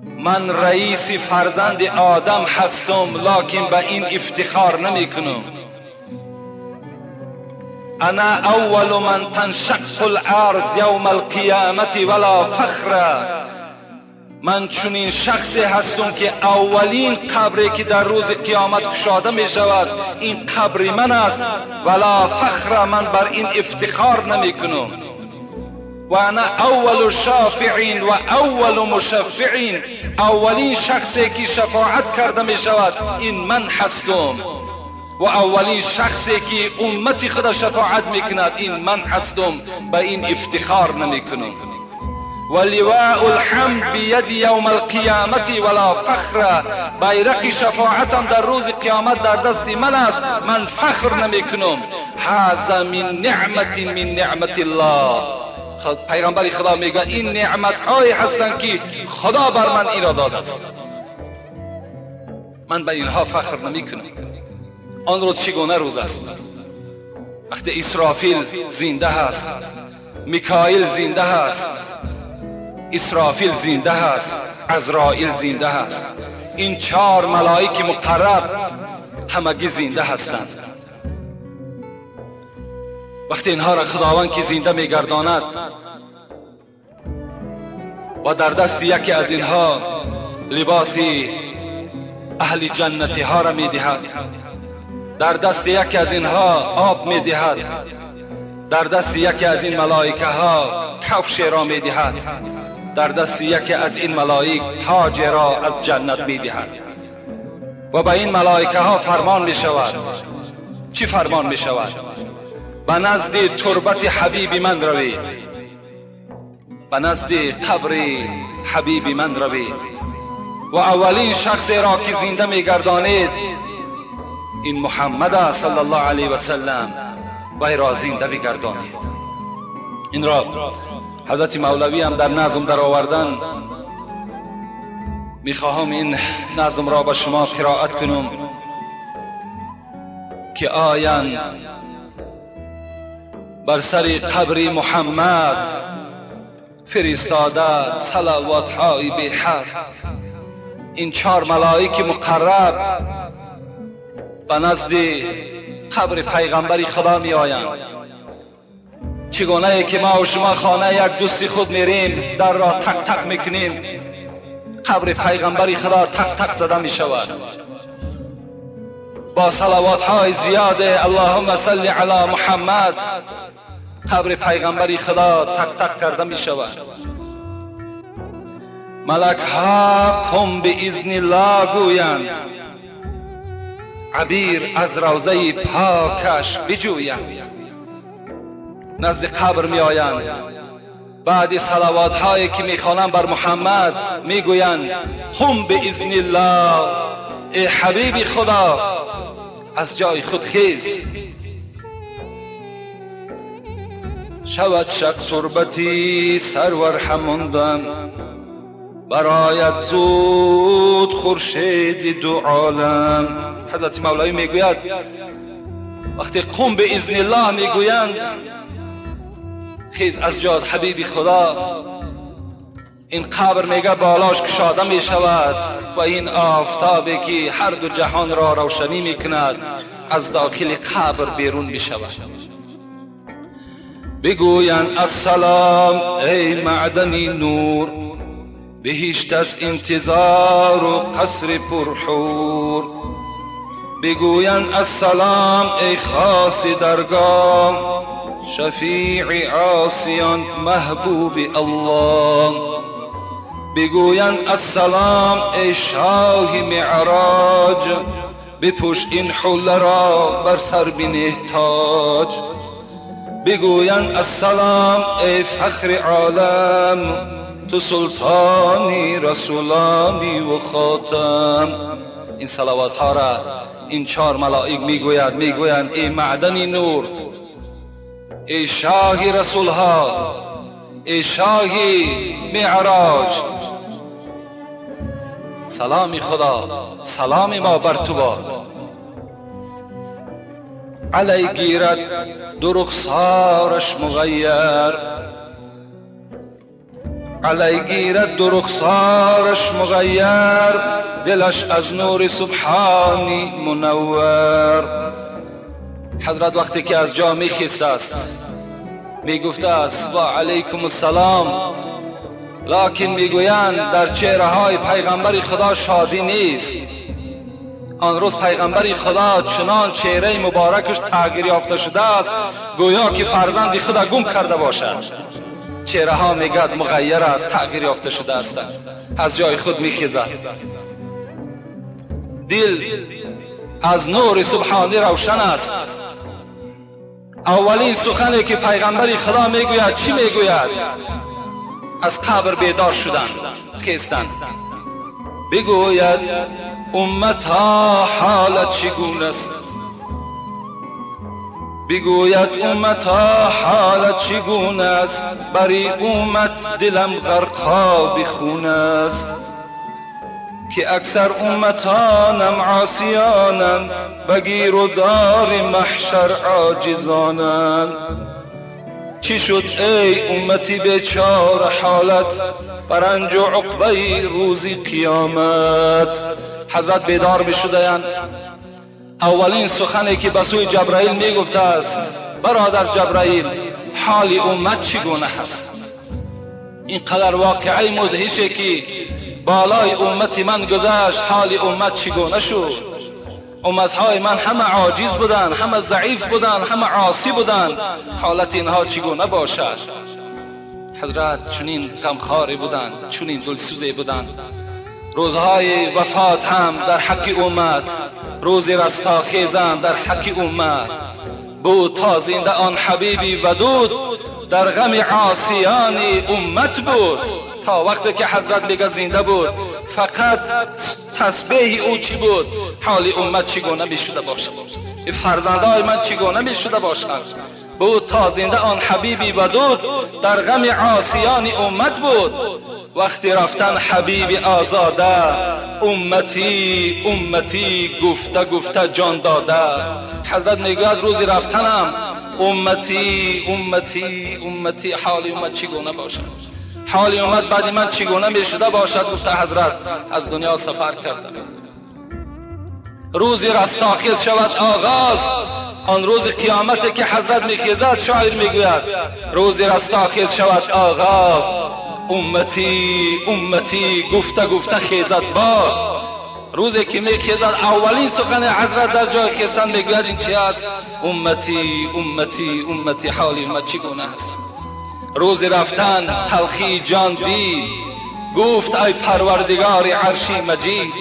من رئیس فرزند آدم هستم، لکن به این افتخار نمی کنم. انا اول من تنشق الارض یوم القیامت ولا فخر. من چنین شخصی هستم که اولین قبری که در روز قیامت کشاده می شود این قبر من است، ولا فخر، من بر این افتخار نمی کنم. و انا اول شافعین و اول مشفعین، اولین شخصی که شفاعت کرده می شود این من هستم، و اولین شخصی که امت خود شفاعت می کند این من هستم، به این افتخار نمی کنم. و لواء الحمد بید یوم القیامت ولا فخر، بیرق شفاعتم در روز قیامت در دست من است، من فخر نمی کنم. هذا من نعمت من نعمت الله. پیغمبر خدا میگه این نعمت های هستند که خدا بر من این را داده است، من به اینها فخر نمی کنم. آن روز چگونه روز است؟ وقتی اسرافیل زنده هست، میکائیل زنده هست، اسرافیل زنده هست، عزرائیل زنده هست، این چهار ملائک مقرب همگی زنده هستند. وقتی اینها را خداوند که زنده میگرداند و در دست یکی از اینها لباس اهل جنتی ها را میدهد، در دست یکی از اینها آب میدهد، در دست یکی از این ملائکه ها کفش را میدهد، در دست یکی از این ملائک تاج را از جنت میدهد و به این ملائکه ها فرمان میشود. چی فرمان میشود؟ به نزد تربت حبیب من روید، به نزد قبر حبیب من روید و اولین شخص را که زنده میگردانید این محمد صلی الله علیه و سلم، وی را زنده بگردانید. این را حضرت مولوی هم در نظم در آوردن. میخواهم این نظم را به شما قرائت کنم که آیند بر سر قبر محمد فرستاده صلوات های بی حد. این چهار ملائک مقرب به نزد قبر پیغمبر خدا می آیند. چگونه که ما و شما خانه یک دوستی خود میریم، در را تق تق میکنیم، قبر پیغمبر خدا تق تق زده می شود با صلوات های زیاد اللهم صل علی محمد. قبر پیغمبر خدا تق تق کرده می شود. ملک ها قم باذن الله گویند، عبیر از روضه پاکش بجویند. نزد قبر می آیند، بعد صلوات هایی که می خوانند بر محمد می گویند قم باذن الله، ای حبیب خدا از جای خود خیز. شود شق تربتی سرور هماندم، برایت زود خورشید دو عالم. حضرت مولوی میگوید وقتی قم به اذن الله میگویند خیز از جاد حبیب خدا، این قبر میگه بالاش کشاده میشود و این آفتابی که هر دو جهان را روشنی میکند از داخل قبر بیرون میشود. بگویند السلام ای معدن نور، بهشت از انتظار و قصر پرحور. بگویند السلام ای خاص درگاه، شفیع عاصیان محبوب الله. بگویند السلام ای شاه معراج، بپوش این حله را بر سر بنه تاج. بگویند السلام ای فخر عالم، تو سلطانی رسولانی و خاتم. این صلوات ها را این چهار ملائک میگوید، میگویند ای معدن نور، ای شاه رسول ها، ای شاه معراج، سلام خدا سلام ما بر تو باد. علی گیرد دو رخسارش مغیر، علی گیرد دو رخسارش مغیر، دلش از نور سبحانی منور. حضرت وقتی که از جا میخیست است میگفته است و علیکم السلام، لکن میگویند در چهره های پیغمبر خدا شادی نیست. آن روز پیغمبر خدا چنان چهره مبارکش تغییر یافته شده است گویا که فرزند خدا گم کرده باشد. چهره ها میگد مغیر است، تغییر یافته شده است. از جای خود میخیزد، دل از نور سبحانی روشن است. اولین سخنی که پیغمبر خدا میگوید چی میگوید؟ از قبر بیدار شدن خیستند، بگوید امتها حالت چگونه است؟ بگوید امتها حالت چگونه است؟ بری امت دلم غرقاب خون است، که اکثر امتانم عاصیانند، بگیر و دار محشر عاجزانند. چی شد ای امتی بیچاره حالت، برنج و عقبه روزی قیامت. حضرت بیدار می شدند، اولین سخنی که به سوی جبرائیل می گفته است برادر جبرائیل حال امت چگونه هست؟ اینقدر واقعه مدهشه که بالای امت من گذشت، حال امت چگونه شد؟ امتهای من همه عاجز بودن، همه ضعیف بودن، همه عاصی بودن، حالت اینها چگونه باشد؟ حضرت چنین غمخواری بودند، چنین دلسوزی بودند. روزهای وفات هم در حق امت، روز رستاخیز هم در حق امت بود. تا زنده آن حبیبی ودود، در غم عاصیان امت بود. تا وقتی که حضرت میگه زنده بود فقط تسبیح او چی بود؟ حال امت چگونه میشده باشد؟ فرزندای من چگونه میشده باشد؟ بود تا زنده آن حبیبی ودود، در غم عاصیان امت بود. وقتی رفتن حبیب آزاده، امتی امتی گفته گفته جان داده. حضرت میگوید روزی رفتنم امتی امتی امتی، حال امت چگونه باشد؟ حال امت بعد من چگونه میشده باشد؟ گفته حضرت از دنیا سفر کرده. روزی رستاخیز شود آغاز، آن روز قیامت که حضرت میخیزد شاعر میگوید روزی رستاخیز شود آغاز، امتی امتی گفته گفته خیزد باز. روزی که میخیزد اولین سخن حضرت در جای خیزن میگوید این چی است؟ امتی امتی امتی، حال امت چگونه است؟ روز رفتن تلخی جان دید، گفت ای پروردگار عرشی مجید،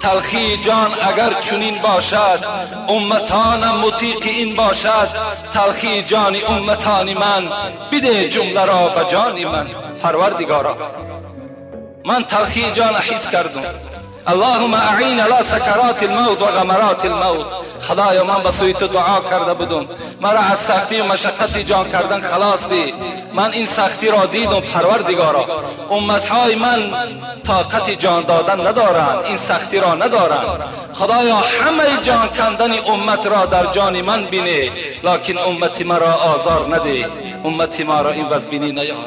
تلخی جان اگر چنین باشد، امتانم مطیق این باشد، تلخی جان امتان من بده جمله را به جان من. پروردگارا من تلخی جان حس کردم، اللهم اعین علی سکرات الموت و غمرات الموت. خدایا من به سوی تو دعا کرده بودم، مرا از سختی و مشقت جان کردن خلاص دی. من این سختی را دیدم پروردگارا، امتهای من طاقت جان دادن ندارند، این سختی را ندارند. خدایا همه جان کندن امت را در جان من بینه، لکن امت مرا آزار نده، امت ما را این وضع بینی نیار.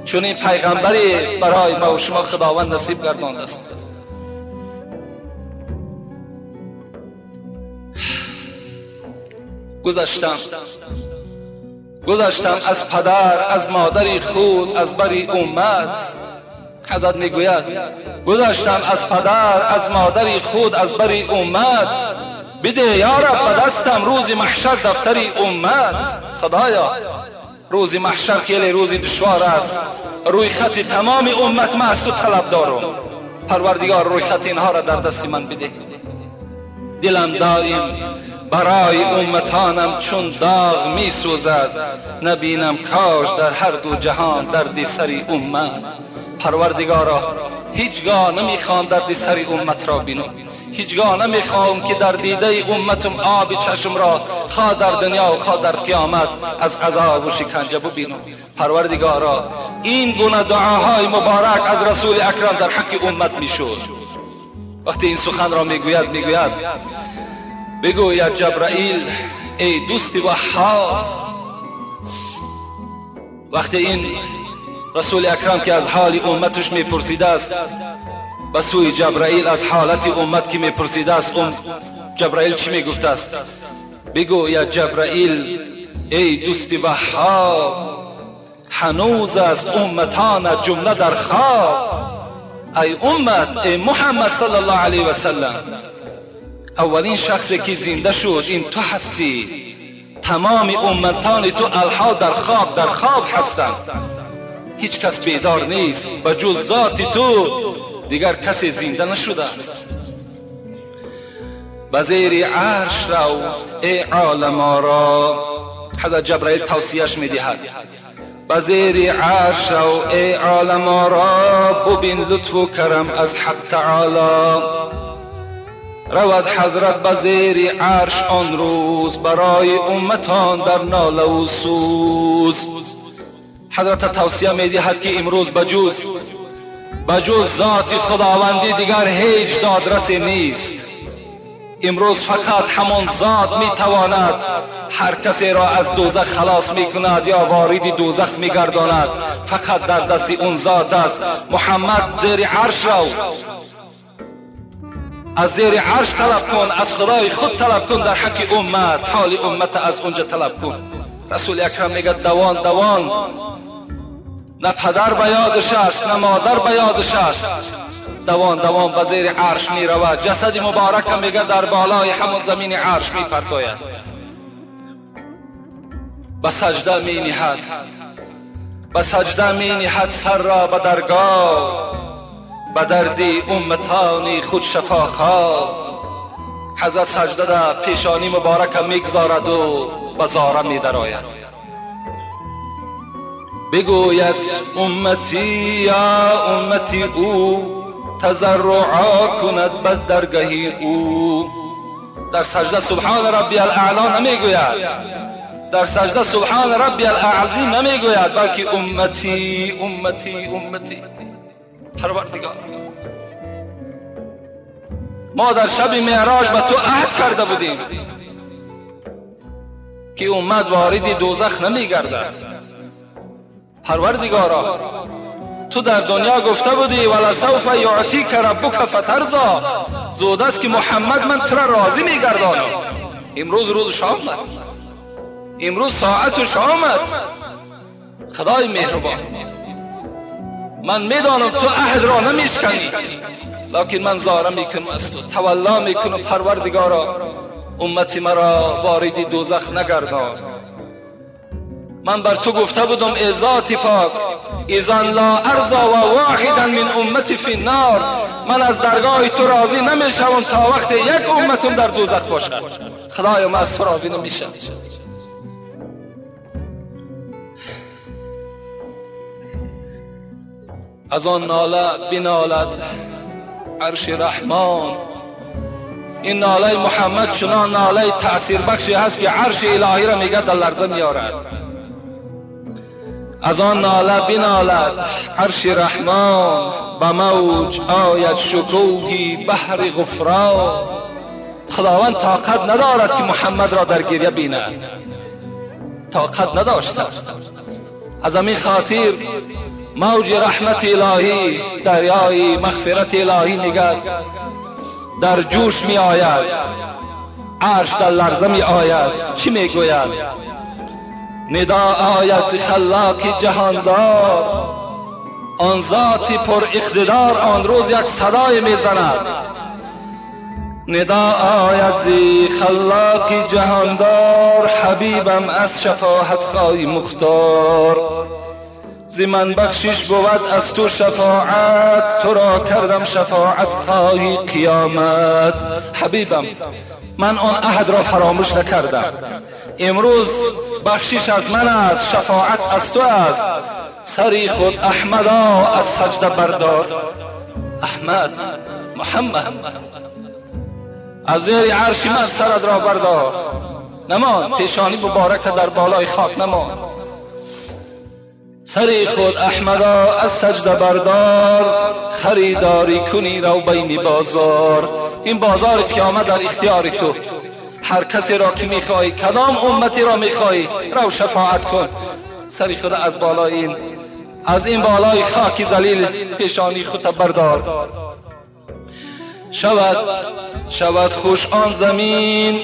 چون این پیغمبری برای ما و شما خداوند نصیب گردانده است. گذشتم از پدر، از مادر خود، از بری امت. حضرت میگوید گذشتم از پدر، از مادر خود، از بری امت، بده یا رب به دستم روز محشر دفتری امت. خدایا روز محشر خیلی روز دشوار است، روی خط تمام امت من از تو طلب دارم. پروردگار روی خط اینها را در دست من بده. دلم دائم برای امتانم چون داغ می سوزد، نبینم کاش در هر دو جهان دردی سری امت. پروردگارا هیچگاه نمیخوام دردی سری امت را بینم، هیچگاه نمیخوام که در دیده امتم آب چشم را خواه در دنیا و خواه در قیامت از عذاب و شکنجه ببینم. پروردگارا این گونه دعاهای مبارک از رسول اکرم در حق امت میشد. وقتی این سخن را میگوید بگوید جبرائیل ای دوست وهاب. وقتی این رسول اکرم که از حال امتش میپرسیده است، به سوی جبرائیل از حالت امت که میپرسیده است، جبرائیل چی میگفته است؟ بگو یا جبرائیل ای دوست وهاب، هنوز است امتان جمله در خواب. ای امت، ای محمد صلی الله علیه و سلم، اولین شخصی که زنده شد این تو هستی. تمام امتان تو الها در خواب، در خواب هستند. هیچ کس بیدار نیست، به جز ذات تو دیگر کسی زنده نشده است. به زیر عرش رو ای عالم آرا، حضرت جبرائیل توصیهش میدهد. به زیر عرش رو ای عالم آرا، ببین لطف و کرم از حق تعالی. رود حضرت به زیر عرش آن روز، برای امتان در ناله و سوز. حضرت توصیه میدهد که امروز بجز ذات خداوندی دیگر هیچ دادرسی نیست. امروز فقط همان ذات میتواند هر کسی را از دوزخ خلاص میکند یا وارد دوزخ میگرداند. فقط در دست اون ذات است. محمد زیر عرش رو، از زیر عرش طلب کن، از خدای خود طلب کن در حق امت، حال امت از اونجا طلب کن. رسول اکرم میگه دوان دوان، نه پدر به یادش است نه مادر به یادش است. دوان دوان به زیر عرش می رود. جسد مبارک میگه در بالای همون زمین عرش می پرتاید. به سجده می نهد، به سجده می نهد سر را به درگاه، به درد امتان خود شفا خواه. حضرت سجده در پیشانی مبارک میگذارد و به زاره می درآید. بگوید امتی یا امتی او، تضرعا کند به درگه او. در سجده سبحان ربی الاعلی نمیگوید، در سجده سبحان ربی الاعظیم نمیگوید، بلکه امتی امتی امتی. پروردگار، ما در شب معراج به تو عهد کرده بودیم که امت وارد دوزخ نمیگردد. پروردگارا، تو در دنیا گفته بودی ولسوف یعطیک ربک فترضا، زود است که محمد من تو را راضی میگردانم. امروز روز شام، امروز ساعت شامت. خدای مهربان، من میدانم تو عهد را نمیشکنی، لکن من زاره میکنم از تو، تولا میکنم. پروردگارا، امت مرا وارد دوزخ نگردان. من بر تو گفته بودم ای ذات پاک، اذن لا ارضا و واحدا من امتی فی النار، من از درگاه تو راضی نمیشوم تا وقت یک امتم در دوزخ باشد. خدایا، من از تو راضی نمیشم. از آن ناله بنالد عرش رحمان. این ناله محمد چنان ناله تأثیر بخشی هست که عرش الهی را میگه در لرزه میارد. از آن ناله بنالد عرش رحمان، به موج آید شکوهی بحر غفران. خداوند طاقت ندارد که محمد را در گریه بیند، طاقت نداشته. از همین خاطر موج رحمت الهی، دریای مغفرت الهی میگد در جوش می آید، عرش در لرزه می آید. چی میگوید؟ ندا آید ز خلاق جهاندار، آن ذات پر اقتدار آن روز یک صدای میزند. ندا آید ز خلاق جهاندار، حبیبم از شفاعت خواهی مختار. ز من بخشش بود از تو شفاعت، تو را کردم شفاعت خواهی قیامت. حبیبم، من آن عهد را فراموش نکردم. امروز بخشش از من است، شفاعت از تو است. سری خود احمدا از سجده بردار. احمد، محمد، از زیر عرش من سرت را بردار. نمان پیشانی مبارک در بالای خاک نمان. سری خود احمدا از سجده بردار، خریداری کنی رو بین بازار. این بازار قیامت در اختیار تو. هر کسی را که میخواهی، کدام امتی را میخواهی، رو شفاعت کن. سری خود از بالای این از این بالای خاک ذلیل پیشانی خود بردار. شود خوش آن زمین،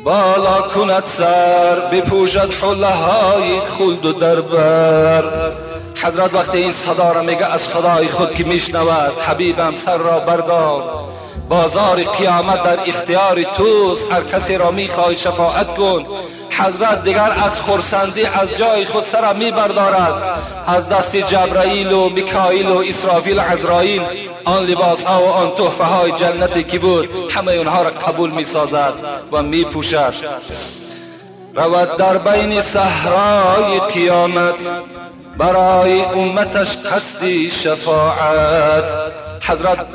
بالا کند سر، بپوشد حله های خلد و دربر. حضرت وقتی این صدا را میگه از خدای خود که میشنود، حبیبم سر را بردار، بازار قیامت در اختیار توست، هر کسی را میخوای شفاعت کن. حضرت دیگر از خرسندی از جای خود سر میبردارد، از دست جبرائیل و میکائیل و اسرافیل و عزرائیل آن لباس ها و آن تحفه های جنتی که بود همه اونها را قبول میسازد و میپوشد. رود در بین صحرای قیامت، برای امتش قصدی شفاعت. حضرت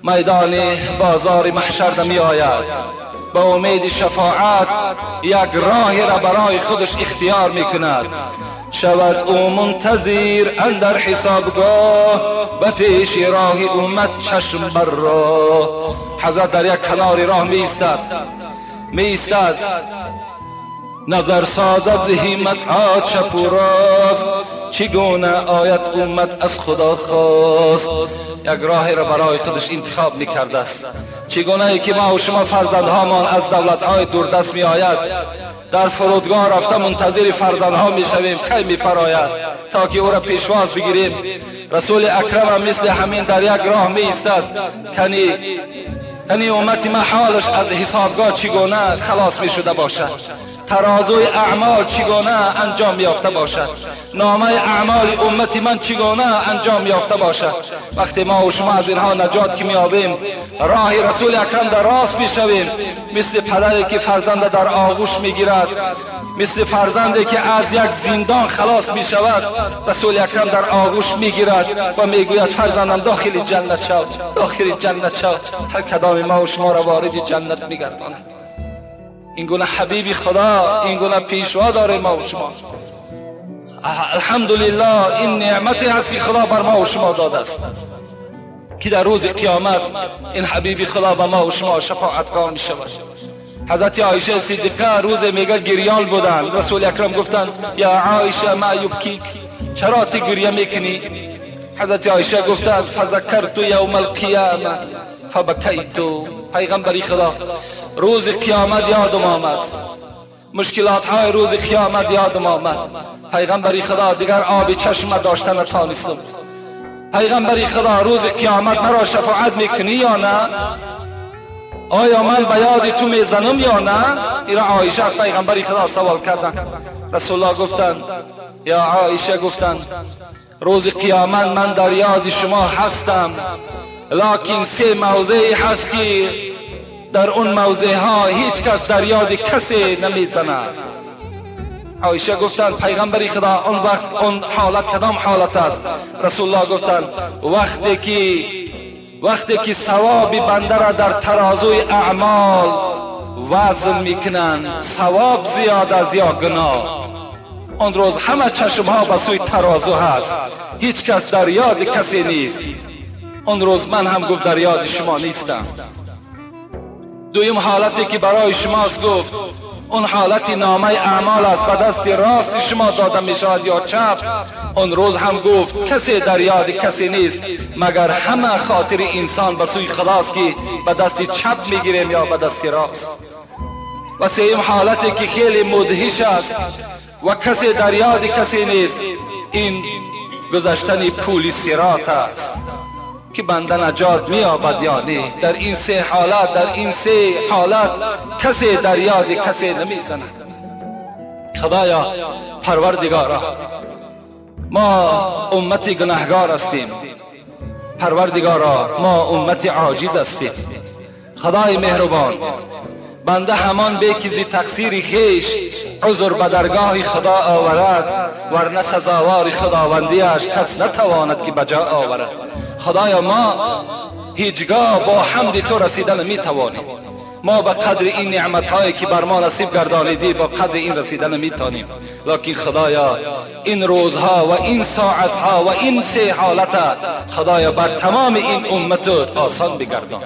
میدان بازار محشر نمی آید، با امید شفاعت یک راه را برای خودش اختیار می کند. شود او منتظر اندر حسابگاه، به پیش راه امت چشم بر راه. حضرت در یک کنار راه می ایستد، نظر سازد ز همت ها چپ و راست، چگونه آید امت از خدا خواست. یک راه را برای خودش انتخاب میکرده است. چگونه ای که ما و شما فرزندهامان از دولت‌های دوردست می آید، در فرودگاه رفته منتظر فرزندها می شویم کی می فراید تا که او را پیشواز بگیریم. رسول اکرم هم مثل همین در یک راه می ایستد، کنی امت ما حالش از حسابگاه چگونه خلاص می شده باشد، ترازوی اعمال چگونه انجام یافته باشد، نامه اعمال امت من چگونه انجام یافته باشد. وقتی ما و شما از اینها نجات که میابیم، راه رسول اکرم در راست میشویم، مثل پدری که فرزند در آغوش میگیرد، مثل فرزندی که از یک زندان خلاص میشود، رسول اکرم در آغوش میگیرد و میگوید فرزندم داخل جنت شو، داخل جنت شو. هر کدام ما و شما را وارد جنت میگرداند. این گونه حبیب خدا، این گونه پیشوا داره ما و شما. الحمدلله این نعمتی هست که خدا بر ما و شما داده است که در روز قیامت این حبیب خدا به ما و شما شفاعت می شود. حضرت عایشه صدیقه روز میگه گریان بودن، رسول اکرم گفتند یا عایشه ما یبکیک، چرا تو گریه میکنی؟ حضرت عایشه گفتند فذکرت یوم القیامه فبکیت. پیغمبری خدا روز قیامت یادم آمد، مشکلات های روز قیامت یادم آمد. پیغمبری خدا دیگر آب چشم داشتن نتانستم. پیغمبری خدا روز قیامت مرا شفاعت میکنی یا نه؟ آیا من به یاد تو میزنم یا نه؟ این عایشه از پیغمبری خدا سوال کردن. رسول الله گفتند یا عایشه، گفتند روز قیامت من در یاد شما هستم، لکن سه موضعی هست که در اون موضع ها هیچ کس در یاد کسی نمیزند. عایشه گفتند پیغمبری خدا اون وقت اون حالت کدام حالت است؟ رسول الله گفتند وقتی که ثواب بنده را در ترازوی اعمال وزن میکنند، ثواب زیاد از یا گناه، آن روز همه چشم ها به سوی ترازو هست، هیچ کس در یاد کسی نیست. آن روز من هم گفت در یاد شما نیستم. دویم حالتی که برای شماست گفت اون حالت نامه اعمال است، به دست راست شما داده می شود یا چپ. اون روز هم گفت کسی در یاد کسی نیست مگر همه خاطر انسان به سوی خداست که به دست چپ میگیریم یا به دست راست. و سیم حالتی که خیلی مدهش است و کسی در یاد کسی نیست، این گذشتن پول صراط است که بنده نجات می‌یابد یا نه. در این سه حالت، در این سه حالت کسی در یاد کسی نمیزند. خدایا پروردگارا، ما امت گناهگار هستیم. پروردگارا ما امت عاجز هستیم. خدای مهربان، بنده همان به که زی تقصیر خویش عذر به درگاه خدا آورد، ورنه سزاوار خداوندیش کس نتواند که بجا آورد. خدایا ما هیچگاه با حمد تو رسیدن نمیتوانیم. ما به قدر این نعمتهایی که بر ما نصیب گردانیدی با قدر این رسیدن نمیتونیم. لکن خدایا این روزها و این ساعتها و این سه حالت خدایا بر تمام این امت آسان بگردان.